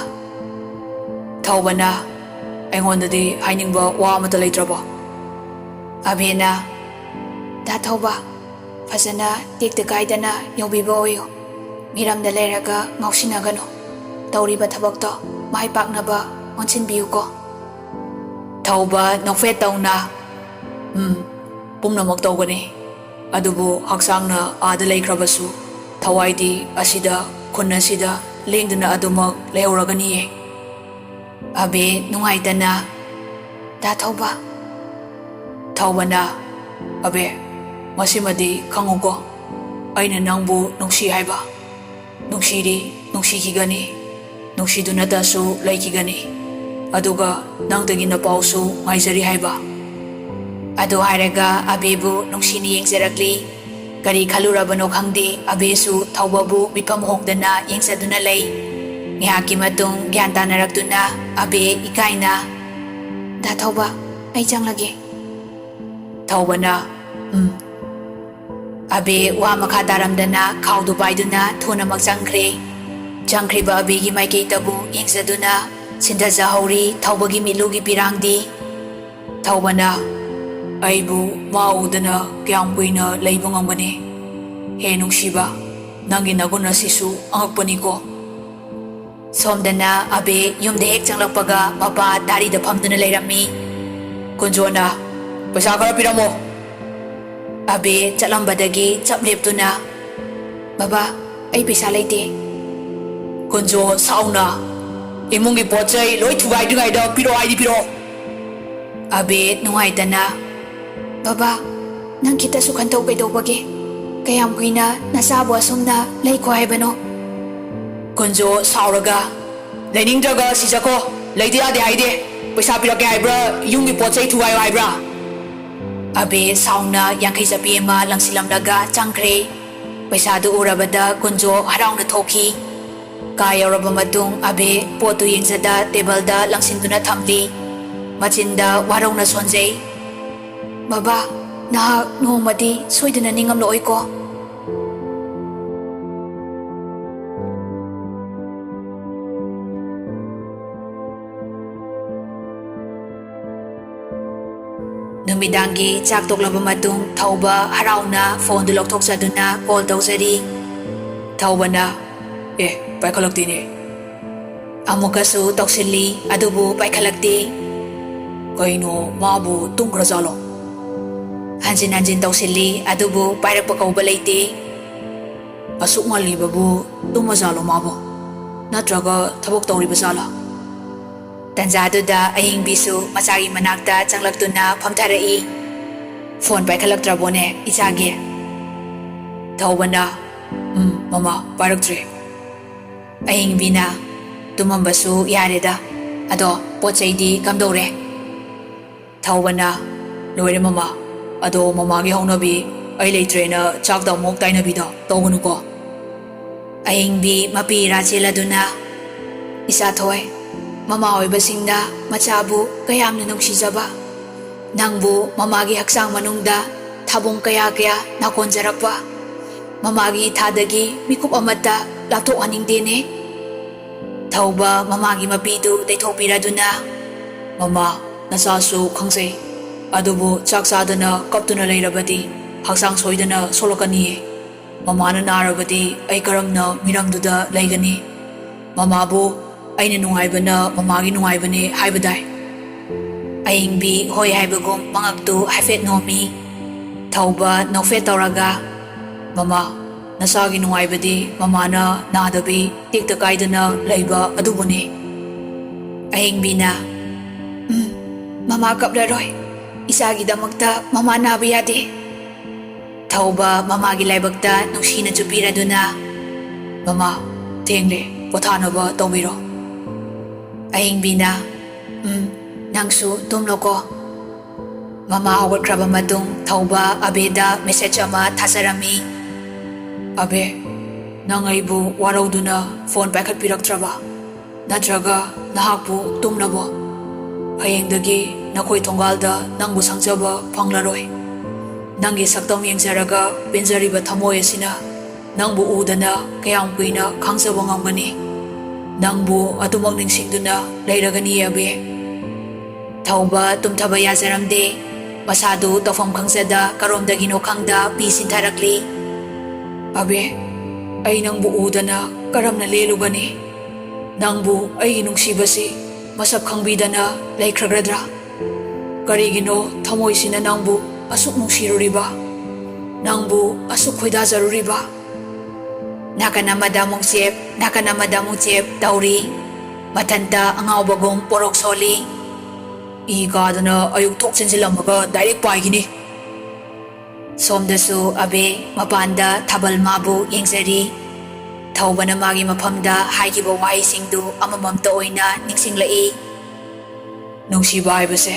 ꯊꯧꯕꯅ, "ꯑꯩꯉꯣꯟꯗꯗꯤ ꯍꯥꯏꯅꯤꯡꯕ ꯋꯥ ꯑꯃꯠꯇ ꯂꯩꯇ꯭ꯔꯕꯣ?" ꯑꯕꯦꯅ, "ꯗꯥ ꯊꯧꯕ, ꯐꯖꯅ ꯇꯦꯛꯇ ꯀꯥꯏꯗꯅ ꯌꯧꯕꯤꯕ ꯑꯣꯏꯌꯨ꯫ ꯃꯤꯔꯝꯗ ꯂꯩꯔꯒ ꯉꯥꯎꯁꯤꯟꯅꯒꯅꯨ꯫ ꯇꯧꯔꯤꯕ ꯊꯕꯛꯇꯣ ꯃꯥꯏ ꯄꯥꯛꯅꯕ ꯑꯣꯟꯁꯤꯟꯕꯤꯌꯨꯀꯣ꯫" ꯊꯧꯕ, ꯅꯣꯛꯐꯦꯠ ꯇꯧꯅ, "ꯎꯝ, ꯄꯨꯝꯅꯃꯛ ꯇꯧꯒꯅꯤ꯫ ꯑꯗꯨꯕꯨ ꯍꯛꯆꯥꯡꯅ ꯑꯥꯗ ꯂꯩꯈ꯭ꯔꯕꯁꯨ, ꯊꯋꯥꯏꯗꯤ ꯑꯁꯤꯗ, ꯈꯨꯟ ꯑꯁꯤꯗ ꯂꯦꯡꯗꯅ ꯑꯗꯨꯃꯛ ꯂꯩꯍꯧꯔꯒꯅꯤꯌꯦ꯫" ꯑꯕꯦ, ꯅꯨꯡꯉꯥꯏꯇꯅ, "ꯗꯥ ꯊꯧꯕ꯫" ꯊꯧꯕꯅ, "ꯑꯕꯦ, ꯃꯁꯤꯃꯗꯤ ꯈꯪꯉꯨꯀꯣ, ꯑꯩꯅ ꯅꯪꯕꯨ ꯅꯨꯡꯁꯤ ꯍꯥꯏꯕ꯫ ꯅꯨꯡꯁꯤꯔꯤ, ꯅꯨꯡꯁꯤꯈꯤꯒꯅꯤ, ꯅꯨꯡꯁꯤꯗꯨꯅꯇꯁꯨ ꯂꯩꯈꯤꯒꯅꯤ꯫ ꯑꯗꯨꯒ ꯅꯪꯗꯒꯤ ꯅꯄꯥꯎꯁꯨ ꯉꯥꯏꯖꯔꯤ ꯍꯥꯏꯕ꯫" ꯑꯗꯨ ꯍꯥꯏꯔꯒ ꯑꯕꯦꯕꯨ ꯅꯨꯡꯁꯤꯅ ꯌꯦꯡꯖꯔꯛꯂꯤ꯫ ꯀꯔꯤ ꯈꯜꯂꯨꯔꯕꯅꯣ ꯈꯪꯗꯦ, ꯑꯕꯦꯁꯨ ꯊꯧꯕꯕꯨ ꯃꯤꯠꯐꯝ ꯍꯣꯡꯗꯅ ꯌꯦꯡꯖꯗꯨꯅ ꯂꯩ꯫ ꯉꯥꯏꯍꯥꯛꯀꯤ ꯃꯇꯨꯡ ꯒ꯭ꯌꯥꯟ ꯇꯥꯅꯔꯛꯇꯨꯅ ꯑꯕꯦ ꯏꯀꯥꯏꯅ, "ꯗꯥ ꯊꯧꯕ, ꯑꯩ ꯆꯪꯂꯒꯦ꯫" ꯊꯧꯕꯅ, "ꯎꯝ꯫" ꯑꯕꯦ ꯋꯥ ꯃꯈꯥ ꯇꯥꯔꯝꯗꯅ ꯈꯥꯎꯗꯨ ꯄꯥꯏꯗꯨꯅ ꯊꯨꯅꯃꯛ ꯆꯪꯈ꯭ꯔꯦ꯫ ꯆꯪꯈ꯭ꯔꯤꯕ ꯑꯕꯦꯒꯤ ꯃꯥꯏꯀꯩꯗꯕꯨ ꯌꯦꯡꯖꯗꯨꯅ ꯁꯤꯟꯊꯖꯍꯧꯔꯤ ꯊꯧꯕꯒꯤ ꯃꯤꯠꯂꯨꯒꯤ ꯄꯤꯔꯥꯡꯗꯤ꯫ ꯊꯧꯕꯅ, "ꯑꯩꯕꯨ ꯃꯥ ꯎꯗꯅ ꯀꯌꯥꯝ ꯀꯨꯏꯅ ꯂꯩꯕ ꯉꯝꯒꯅꯤ? ꯍꯦ ꯅꯨꯡꯁꯤꯕ, ꯅꯪꯒꯤ ꯅꯒꯨꯟ ꯑꯁꯤꯁꯨ ꯑꯉꯛꯄꯅꯤꯀꯣ꯫" ꯁꯣꯝꯗꯅ ꯑꯕꯦ ꯌꯨꯝꯗ ꯍꯦꯛ ꯆꯪꯂꯛꯄꯒ ꯃꯄꯥ ꯗꯥꯔꯤꯗ ꯐꯝꯗꯨꯅ ꯂꯩꯔꯝꯃꯤ꯫ ꯀꯨꯟꯖꯣꯅ, "ꯄꯩꯁꯥ ꯈꯔ ꯄꯤꯔꯝꯃꯣ꯫" ꯑꯕꯦ ꯆꯠꯂꯝꯕꯗꯒꯤ ꯆꯞ ꯂꯦꯞꯇꯨꯅ, "ꯕꯕꯥ, ꯑꯩ ꯄꯩꯁꯥ ꯂꯩꯇꯦ꯫" ꯀꯨꯟꯖꯣ, ꯁꯥꯎꯅ, "ꯏꯃꯨꯡꯒꯤ ꯄꯣꯠ ꯆꯩ ꯂꯣꯏ ꯊꯨꯒꯥꯏꯗ꯭ꯔꯤꯉꯩꯗ ꯄꯤꯔꯛꯑꯣ ꯍꯥꯏꯗꯤ ꯄꯤꯔꯛꯑꯣ꯫" ꯑꯕꯦ, ꯅꯨꯡꯉꯥꯏꯇꯅ, "ꯕꯕꯥ, ꯅꯪ ꯈꯤꯇꯁꯨ ꯈꯟꯊꯧ ꯀꯩꯗꯧꯕꯒꯦ? ꯀꯌꯥꯝ ꯀꯨꯏꯅ ꯅꯆꯥꯕꯨ ꯑꯁꯨꯝꯅ ꯂꯩꯈꯣ ꯍꯥꯏꯕꯅꯣ?" ꯀꯨꯟꯖꯣ, ꯁꯥꯎꯔꯒ, "ꯂꯩꯅꯤꯡꯗ꯭ꯔꯒ ꯁꯤꯖꯈꯣ, ꯂꯩꯇ ꯌꯥꯗꯦ ꯍꯥꯏꯗꯦ꯫ ꯄꯩꯁꯥ ꯄꯤꯔꯛꯀꯦ ꯍꯥꯏꯕ꯭ꯔꯥ, ꯌꯨꯝꯒꯤ ꯄꯣꯠ ꯆꯩ ꯊꯨꯒꯥꯏꯌꯣ ꯍꯥꯏꯕ꯭ꯔꯥ?" ꯑꯕꯦ, ꯁꯥꯎꯅ ꯌꯥꯡꯈꯩ ꯆꯞꯄꯤ ꯑꯃ ꯂꯪꯁꯤꯜꯂꯝꯂꯒ ꯆꯪꯈ꯭ꯔꯦ꯫ ꯄꯩꯁꯥꯗꯨ ꯎꯔꯕꯗ ꯀꯨꯟꯖꯣ ꯍꯔꯥꯎꯅ ꯊꯣꯛꯈꯤ꯫ ꯀꯥ ꯌꯧꯔꯕ ꯃꯇꯨꯡ ꯑꯕꯦ ꯄꯣꯠꯇꯨ ꯌꯦꯡꯖꯗ ꯇꯦꯕꯜꯗ ꯂꯪꯁꯤꯟꯗꯨꯅ ꯊꯝꯂꯤ꯫ ꯃꯆꯤꯟꯗ ꯋꯥꯔꯧꯅ ꯁꯣꯟꯖꯩ꯫ "ꯕꯕꯥ, ꯅꯍꯥꯛ ꯅꯣꯡꯃꯗꯤ ꯁꯣꯏꯗꯅ ꯅꯤꯡꯉꯝꯂꯛꯑꯣꯏꯀꯣ?" ꯅꯨꯃꯤꯗꯥꯡꯒꯤ ꯆꯥꯛ ꯇꯣꯛꯂꯕ ꯃꯇꯨꯡ ꯊꯧꯕ ꯍꯔꯥꯎꯅ ꯐꯣꯟꯗꯨ ꯂꯧꯊꯣꯛꯆꯗꯨꯅ ꯀꯣꯜ ꯇꯧꯖꯔꯤ꯫ ꯊꯧꯕꯅ, "ꯑꯦ, ꯄꯥꯏꯈꯠꯂꯛꯇꯦꯅꯦ꯫" ꯑꯃꯨꯛꯀꯁꯨ ꯇꯧꯁꯤꯜꯂꯤ, ꯑꯗꯨꯕꯨ ꯄꯥꯏꯈꯠꯂꯛꯇꯦ꯫ "ꯀꯩꯅꯣ, ꯃꯥꯕꯨ ꯇꯨꯝꯈ꯭ꯔꯖꯥꯠꯂꯣ?" ꯍꯟꯖꯤꯟ ꯍꯟꯖꯤꯟ ꯇꯧꯁꯤꯜꯂꯤ, ꯑꯗꯨꯕꯨ ꯄꯥꯏꯔꯛꯄ ꯀꯧꯕ ꯂꯩꯇꯦ꯫ "ꯑꯁꯨꯛ ꯉꯜꯂꯤꯕꯕꯨ ꯇꯨꯝꯃꯖꯥꯠꯂꯣ ꯃꯥꯕꯨ? ꯅꯠꯇ꯭ꯔꯒ ꯊꯕꯛ ꯇꯧꯔꯤꯕ ꯖꯥꯠꯂꯥ?" ꯇꯟꯖꯥꯗꯨꯗ ꯑꯌꯤꯡꯕꯤꯁꯨ ꯃꯆꯥꯒꯤ ꯃꯅꯥꯛꯇ ꯆꯪꯂꯛꯇꯨꯅ ꯐꯝꯊꯔꯛꯏ꯫ "ꯐꯣꯟ ꯄꯥꯏꯈꯠꯂꯛꯇ꯭ꯔꯕꯣꯅꯦ ꯏꯆꯥꯒꯤ?" ꯊꯧꯕꯅ, "ꯎꯝ, ꯃꯃꯥ, ꯄꯥꯏꯔꯛꯇ꯭ꯔꯦ꯫" ꯑꯌꯤꯡꯕꯤꯅ, "ꯇꯨꯝꯃꯝꯕꯁꯨ ꯌꯥꯔꯦꯗ꯫ ꯑꯗꯣ ꯄꯣꯠ ꯆꯩꯗꯤ ꯀꯝꯗꯧꯔꯦ?" ꯊꯧꯕꯅ, "ꯂꯣꯏꯔꯦ ꯃꯃꯥ꯫ ꯑꯗꯣ ꯃꯃꯥꯒꯤ ꯍꯧꯅꯕꯤ ꯑꯩ ꯂꯩꯇ꯭ꯔꯦꯅ ꯆꯥꯛꯇ ꯑꯃꯨꯛ ꯇꯥꯏꯅꯕꯤꯗꯣ ꯇꯧꯒꯅꯨꯀꯣ꯫" ꯑꯌꯤꯡꯕꯤ ꯃꯄꯤ ꯏꯔꯥ ꯆꯦꯜꯂꯗꯨꯅ, "ꯏꯆꯥꯊꯣꯏ, ꯃꯃꯥ ꯑꯣꯏꯕꯁꯤꯡꯅ ꯃꯆꯥꯕꯨ ꯀꯌꯥꯝꯅ ꯅꯨꯡꯁꯤꯖꯕ꯫ ꯅꯪꯕꯨ ꯃꯃꯥꯒꯤ ꯍꯛꯆꯥꯡ ꯃꯅꯨꯡꯗ ꯊꯥꯕꯣꯡ ꯀꯌꯥ ꯀꯌꯥ ꯅꯥꯀꯣꯟꯖꯔꯛꯄ꯫ ꯃꯃꯥꯒꯤ ꯏꯊꯥꯗꯒꯤ ꯃꯤꯀꯨꯞ ꯑꯃꯠꯇ ꯂꯥꯞꯊꯣꯛꯍꯟꯅꯤꯡꯗꯦꯅꯦ꯫" ꯊꯧꯕ ꯃꯃꯥꯒꯤ ꯃꯄꯤꯗꯨ ꯇꯩꯊꯣꯛꯄꯤꯔꯗꯨꯅ, "ꯃꯃꯥ, ꯅꯆꯥꯁꯨ ꯈꯪꯖꯩ꯫ ꯑꯗꯨꯕꯨ ꯆꯥꯛ ꯆꯥꯗꯅ ꯀꯞꯇꯨꯅ ꯂꯩꯔꯕꯗꯤ ꯍꯛꯆꯥꯡ ꯁꯣꯏꯗꯅ ꯁꯣꯛꯂꯛꯀꯅꯤꯌꯦ꯫ ꯃꯃꯥꯅ ꯅꯥꯔꯕꯗꯤ ꯑꯩ ꯀꯔꯝꯅ ꯃꯤꯔꯝꯗꯨꯗ ꯂꯩꯒꯅꯤ? ꯃꯃꯥꯕꯨ ꯑꯩꯅ ꯅꯨꯡꯉꯥꯏꯕꯅ ꯃꯃꯥꯒꯤ ꯅꯨꯡꯉꯥꯏꯕꯅꯦ ꯍꯥꯏꯕꯗꯥꯏ?" ꯑꯌꯤꯡꯕꯤ ꯍꯣꯏ ꯍꯥꯏꯕꯒꯨꯝ ꯃꯉꯛꯇꯨ ꯍꯥꯏꯐꯦꯠ ꯅꯣꯝꯃꯤ꯫ ꯊꯧꯕ ꯅꯣꯛꯐꯦꯠ ꯇꯧꯔꯒ, "ꯃꯃꯥ, ꯅꯆꯥꯒꯤ ꯅꯨꯡꯉꯥꯏꯕꯗꯤ ꯃꯃꯥꯅ ꯅꯥꯗꯕꯤ ꯇꯦꯛꯇ ꯀꯥꯏꯗꯅ ꯂꯩꯕ ꯑꯗꯨꯕꯨꯅꯤ꯫" ꯑꯍꯤꯡꯕꯤꯅ, "ꯎꯝ, ꯃꯃꯥ ꯀꯞꯂꯔꯣꯏ꯫ ꯏꯆꯥꯒꯤꯗꯃꯛꯇ ꯃꯃꯥ ꯅꯥꯕ ꯌꯥꯗꯦ꯫" ꯊꯧꯕ ꯃꯃꯥꯒꯤ ꯂꯥꯏꯕꯛꯇ ꯅꯨꯡꯁꯤꯅ ꯆꯨꯞꯄꯤꯔꯗꯨꯅ, "ꯃꯃꯥ, ꯊꯦꯡꯂꯦ, ꯄꯣꯊꯥꯅꯕ ꯇꯧꯕꯤꯔꯣ꯫" ꯑꯍꯤꯡꯕꯤꯅ, "ꯎꯝ, ꯅꯪꯁꯨ ꯇꯨꯝꯂꯣꯀꯣ꯫" ꯃꯃꯥ ꯍꯧꯒꯠꯈ꯭ꯔꯕ ꯃꯇꯨꯡ ꯊꯧꯕ ꯑꯕꯦꯗ ꯃꯦꯁꯦꯖ ꯑꯃ ꯊꯥꯖꯔꯝꯃꯤ꯫ "ꯑꯕꯦ, ꯅꯪ ꯑꯩꯕꯨ ꯋꯥꯔꯧꯗꯨꯅ ꯐꯣꯟ ꯄꯥꯏꯈꯠꯄꯤꯔꯛꯇ꯭ꯔꯕ? ꯅꯠꯇ꯭ꯔꯒ ꯅꯍꯥꯛꯄꯨ ꯇꯨꯝꯂꯕꯣ? ꯍꯌꯦꯡꯗꯒꯤ ꯅꯈꯣꯏ ꯊꯣꯡꯒꯥꯜꯗ ꯅꯪꯕꯨ ꯁꯪꯖꯕ ꯐꯪꯂꯔꯣꯏ꯫ ꯅꯪꯒꯤ ꯁꯛꯇꯝ ꯌꯦꯡꯖꯔꯒ ꯄꯦꯟꯖꯔꯤꯕ ꯊꯃꯣꯏ ꯑꯁꯤꯅ ꯅꯪꯕꯨ ꯎꯗꯅ ꯀꯌꯥꯝ ꯀꯨꯏꯅ ꯈꯥꯡꯖꯕ ꯉꯝꯒꯅꯤ? ꯅꯪꯕꯨ ꯑꯗꯨꯃꯛ ꯅꯤꯡꯁꯤꯡꯗꯨꯅ ꯂꯩꯔꯒꯅꯤ, ꯑꯕꯦ꯫ ꯊꯧꯕ ꯇꯨꯝꯊꯕ ꯌꯥꯖꯔꯝꯗꯦ꯫ ꯃꯁꯥꯗꯨ ꯇꯧꯐꯝ ꯈꯪꯖꯗ ꯀꯔꯣꯝꯗꯒꯤꯅꯣ ꯈꯪꯗ ꯄꯤ ꯁꯤꯟꯊꯔꯛꯂꯤ꯫ ꯑꯕꯦ, ꯑꯩ ꯅꯪꯕꯨ ꯎꯗꯅ ꯀꯔꯝꯅ ꯂꯦꯜꯂꯨꯒꯅꯤ? ꯅꯪꯕꯨ ꯑꯩꯒꯤ ꯅꯨꯡꯁꯤꯕꯁꯤ ꯃꯁꯛ ꯈꯪꯕꯤꯗꯅ ꯂꯩꯈ꯭ꯔꯒꯗ꯭ꯔꯥ? ꯀꯔꯤꯒꯤꯅꯣ ꯊꯃꯣꯏꯁꯤꯅ ꯅꯪꯕꯨ ꯑꯁꯨꯛ ꯅꯨꯡꯁꯤꯔꯨꯔꯤꯕ? ꯅꯪꯕꯨ ꯑꯁꯨꯛ ꯈꯣꯏꯗꯥꯖꯔꯨꯔꯤꯕ? ꯅꯥꯀꯟ ꯑꯃꯗ ꯑꯃꯨꯛ ꯆꯦꯞ, ꯅꯥꯀꯟ ꯑꯃꯗ ꯑꯃꯨꯛ ꯆꯦꯞ ꯇꯧꯔꯤ꯫ ꯃꯊꯟꯇ ꯑꯉꯥꯎꯕꯒꯨꯝ ꯄꯣꯔꯣꯛ ꯁꯣꯜꯂꯤ꯫ ꯏ ꯀꯥꯗꯅ ꯑꯌꯨꯛ ꯊꯣꯛ ꯆꯦꯟꯁꯤꯜꯂꯝꯃꯒ ꯗꯥꯏꯔꯦꯛ ꯄꯥꯏꯈꯤꯅꯤ꯫ ꯁꯣꯝꯗꯁꯨ ꯑꯕꯦ ꯃꯄꯥꯟꯗ ꯊꯥꯕꯜ ꯃꯥꯕꯨ ꯌꯦꯡꯖꯔꯤ꯫ ꯊꯧꯕꯅ ꯃꯥꯒꯤ ꯃꯐꯝꯗ ꯍꯥꯏꯈꯤꯕ ꯋꯥꯍꯩꯁꯤꯡꯗꯨ ꯑꯃꯃꯝꯇ ꯑꯣꯏꯅ ꯅꯤꯡꯁꯤꯡꯂꯛꯏ꯫ ꯅꯨꯡꯁꯤꯕ ꯍꯥꯏꯕꯁꯦ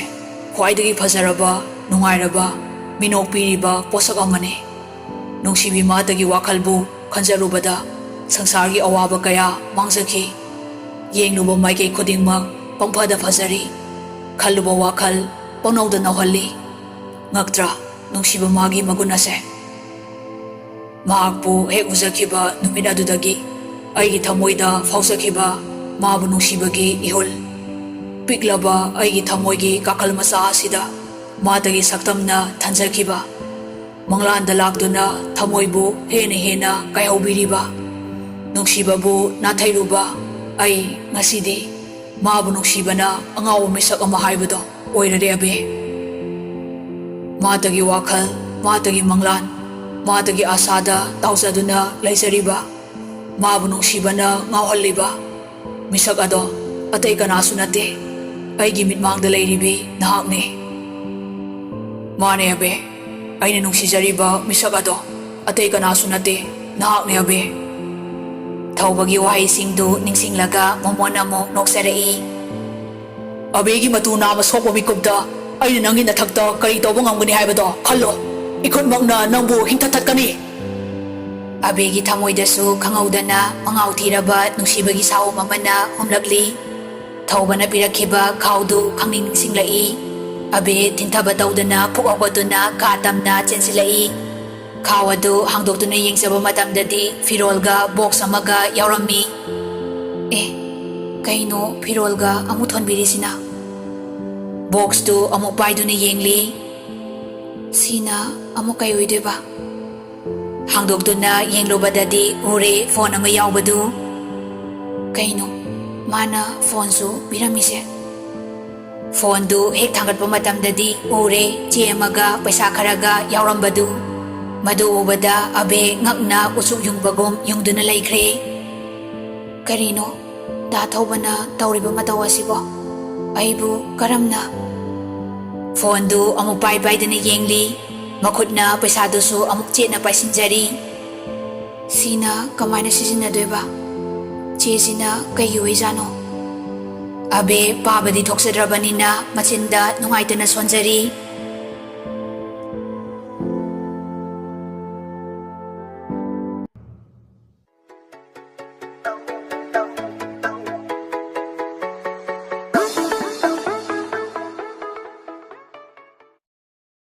ꯈ꯭ꯋꯥꯏꯗꯒꯤ ꯐꯖꯔꯕ, ꯅꯨꯡꯉꯥꯏꯔꯕ, ꯃꯤꯅꯣꯛ ꯄꯤꯔꯤꯕ ꯄꯣꯠꯁꯛ ꯑꯃꯅꯤ꯫ ꯅꯨꯡꯁꯤꯕꯤ ꯃꯥꯇꯒꯤ ꯋꯥꯈꯜꯕꯨ ꯈꯟꯖꯔꯨꯕꯗ ꯁꯪꯁꯥꯔꯒꯤ ꯑꯋꯥꯕ ꯀꯌꯥ ꯃꯥꯡꯖꯈꯤ꯫ ꯌꯦꯡꯂꯨꯕ ꯃꯥꯏꯀꯩ ꯈꯨꯗꯤꯡꯃꯛ ꯄꯪꯐꯗ ꯐꯖꯔꯤ꯫ ꯈꯜꯂꯨꯕ ꯋꯥꯈꯜ ꯄꯪꯅꯧꯗ ꯅꯧꯍꯜꯂꯤ꯫ ꯉꯛꯇ꯭ꯔꯥ ꯅꯨꯡꯁꯤꯕ ꯃꯥꯒꯤ ꯃꯒꯨꯟ ꯑꯁꯦ? ꯃꯍꯥꯛꯄꯨ ꯍꯦꯛ ꯎꯖꯈꯤꯕ ꯅꯨꯃꯤꯠ ꯑꯗꯨꯗꯒꯤ ꯑꯩꯒꯤ ꯊꯃꯣꯏꯗ ꯐꯥꯎꯖꯈꯤꯕ ꯃꯥꯕꯨ ꯅꯨꯡꯁꯤꯕꯒꯤ ꯏꯍꯨꯜ꯫ ꯄꯤꯛꯂꯕ ꯑꯩꯒꯤ ꯊꯃꯣꯏꯒꯤ ꯀꯥꯈꯜ ꯃꯆꯥ ꯑꯁꯤꯗ ꯃꯥꯇꯒꯤ ꯁꯛꯇꯝꯅ ꯊꯟꯖꯈꯤꯕ꯫ ꯃꯪꯂꯥꯟꯗ ꯂꯥꯛꯇꯨꯅ ꯊꯃꯣꯏꯕꯨ ꯍꯦꯟꯅ ꯍꯦꯟꯅ ꯀꯥꯏꯍꯧꯕꯤꯔꯤꯕ꯫ ꯅꯨꯡꯁꯤꯕꯕꯨ ꯅꯥꯊꯩꯔꯨꯕ ꯑꯩ ꯉꯁꯤꯗꯤ ꯃꯥꯕꯨ ꯅꯨꯡꯁꯤꯕꯅ ꯑꯉꯥꯎꯕ ꯃꯤꯁꯛ ꯑꯃ ꯍꯥꯏꯕꯗꯣ ꯑꯣꯏꯔꯔꯦ, ꯑꯕꯦ꯫ ꯃꯥꯇꯒꯤ ꯋꯥꯈꯜ, ꯃꯥꯇꯒꯤ ꯃꯪꯂꯥꯟ, ꯃꯥꯇꯒꯤ ꯑꯥꯁꯥꯗ ꯇꯥꯎꯖꯗꯨꯅ ꯂꯩꯖꯔꯤꯕ, ꯃꯥꯕꯨ ꯅꯨꯡꯁꯤꯕꯅ ꯉꯥꯎꯍꯜꯂꯤꯕ ꯃꯤꯁꯛ ꯑꯗꯣ ꯑꯇꯩ ꯀꯅꯥꯁꯨ ꯅꯠꯇꯦ, ꯑꯩꯒꯤ ꯃꯤꯠꯃꯥꯡꯗ ꯂꯩꯔꯤꯕꯤ ꯅꯍꯥꯛꯅꯤ꯫ ꯃꯥꯅꯦ, ꯑꯕꯦ, ꯑꯩꯅ ꯅꯨꯡꯁꯤꯖꯔꯤꯕ ꯃꯤꯁꯛ ꯑꯗꯣ ꯑꯇꯩ ꯀꯅꯥꯁꯨ ꯅꯠꯇꯦ, ꯅꯍꯥꯛꯅꯦ, ꯑꯕꯦ꯫ ꯊꯧꯕꯒꯤ ꯋꯥꯍꯩꯁꯤꯡꯗꯨ ꯅꯤꯡꯁꯤꯡꯂꯒ ꯃꯣꯃꯣꯟ ꯑꯃꯨꯛ ꯅꯣꯛꯆꯔꯛꯏ꯫ ꯑꯕꯦꯒꯤ ꯃꯇꯨ ꯅꯥꯝꯃ ꯁꯣꯛꯄ ꯃꯤꯀꯨꯞꯇ ꯑꯩꯅ ꯅꯪꯒꯤ ꯅꯊꯛꯇ ꯀꯔꯤ ꯇꯧꯕ ꯉꯝꯒꯅꯤ ꯍꯥꯏꯕꯗꯣ ꯈꯜꯂꯣ꯫ ꯏꯈꯨꯠꯃꯛꯅ ꯅꯪꯕꯨ ꯍꯤꯡꯊꯊꯠꯀꯅꯤ꯫ ꯑꯕꯦꯒꯤ ꯊꯃꯣꯏꯗꯁꯨ ꯈꯪꯍꯧꯗꯅ ꯃꯉꯥꯎ ꯊꯤꯔꯕ ꯅꯨꯡꯁꯤꯕꯒꯤ ꯁꯥꯍꯣꯝ ꯑꯃꯅ ꯍꯨꯝꯂꯛꯂꯤ꯫ ꯊꯧꯕꯅ ꯄꯤꯔꯛꯈꯤꯕ ꯈꯥꯎꯗꯨ ꯈꯪꯅꯤꯡ ꯅꯤꯡꯁꯤꯡꯂꯛꯏ꯫ ꯑꯕꯦ ꯊꯤꯟꯊꯕ ꯇꯧꯗꯅ ꯄꯨꯛ ꯍꯧꯒꯠꯇꯨꯅ ꯀꯥ ꯇꯝꯅ ꯆꯦꯟꯁꯤꯜꯂꯛꯏ꯫ ꯈꯥꯎ ꯑꯗꯨ ꯍꯥꯡꯗꯣꯛꯇꯨꯅ ꯌꯦꯡꯖꯕ ꯃꯇꯝꯗꯗꯤ ꯐꯤꯔꯣꯜꯒ ꯕꯣꯛꯁ ꯑꯃꯒ ꯌꯥꯎꯔꯝꯃꯤ꯫ "ꯑꯦ, ꯀꯩꯅꯣ ꯐꯤꯔꯣꯜꯒ ꯑꯃꯨꯛ ꯊꯣꯟꯕꯤꯔꯤꯁꯤꯅ?" ꯕꯣꯛꯁꯇꯨ ꯑꯃꯨꯛ ꯄꯥꯏꯗꯨꯅ ꯌꯦꯡꯂꯤ꯫ "ꯁꯤꯅ ꯑꯃꯨꯛ ꯀꯩ ꯑꯣꯏꯗꯣꯏꯕ?" ꯍꯥꯡꯗꯣꯛꯇꯨꯅ ꯌꯦꯡꯂꯨꯕꯗꯗꯤ ꯎꯔꯦ ꯐꯣꯟ ꯑꯃ ꯌꯥꯎꯕꯗꯨ꯫ ꯀꯩꯅꯣ ꯃꯥꯅ ꯐꯣꯟꯁꯨ ꯄꯤꯔꯝꯃꯤꯁꯦ? ꯐꯣꯟꯗꯨ ꯍꯦꯛ ꯊꯥꯡꯒꯠꯄ ꯃꯇꯝꯗꯗꯤ ꯎꯔꯦ ꯆꯦ ꯑꯃꯒ ꯄꯩꯁꯥ ꯈꯔꯒ ꯌꯥꯎꯔꯝꯕꯗꯨ꯫ ꯃꯗꯨ ꯎꯕꯗ ꯑꯕꯦ ꯉꯛꯅ ꯎꯆꯨꯛ ꯌꯨꯡꯕꯒꯨꯝ ꯌꯨꯡꯗꯨꯅ ꯂꯩꯈ꯭ꯔꯦ꯫ "ꯀꯔꯤꯅꯣ ꯗꯥ ꯊꯧꯕꯅ ꯇꯧꯔꯤꯕ ꯃꯇꯧ ꯑꯁꯤꯕꯣ? ꯑꯩꯕꯨ ꯀꯔꯝꯅ?" ꯐꯣꯟꯗꯨ ꯑꯃꯨꯛ ꯄꯥꯏ ꯄꯥꯏꯗꯅ ꯌꯦꯡꯂꯤ꯫ ꯃꯈꯨꯠꯅ ꯄꯩꯁꯥꯗꯨꯁꯨ ꯑꯃꯨꯛ ꯆꯦꯠꯅ ꯄꯥꯏꯁꯤꯟꯖꯔꯤ꯫ "ꯁꯤꯅ ꯀꯃꯥꯏꯅ ꯁꯤꯖꯤꯟꯅꯗꯣꯏꯕ? ꯆꯦꯁꯤꯅ ꯀꯩꯒꯤ ꯑꯣꯏꯖꯥꯠꯅꯣ?" ꯑꯕꯦ ꯄꯥꯕꯗꯤ ꯊꯣꯛꯆꯗ꯭ꯔꯕꯅꯤꯅ ꯃꯆꯤꯟꯗ ꯅꯨꯡꯉꯥꯏꯇꯅ ꯁꯣꯟꯖꯔꯤ꯫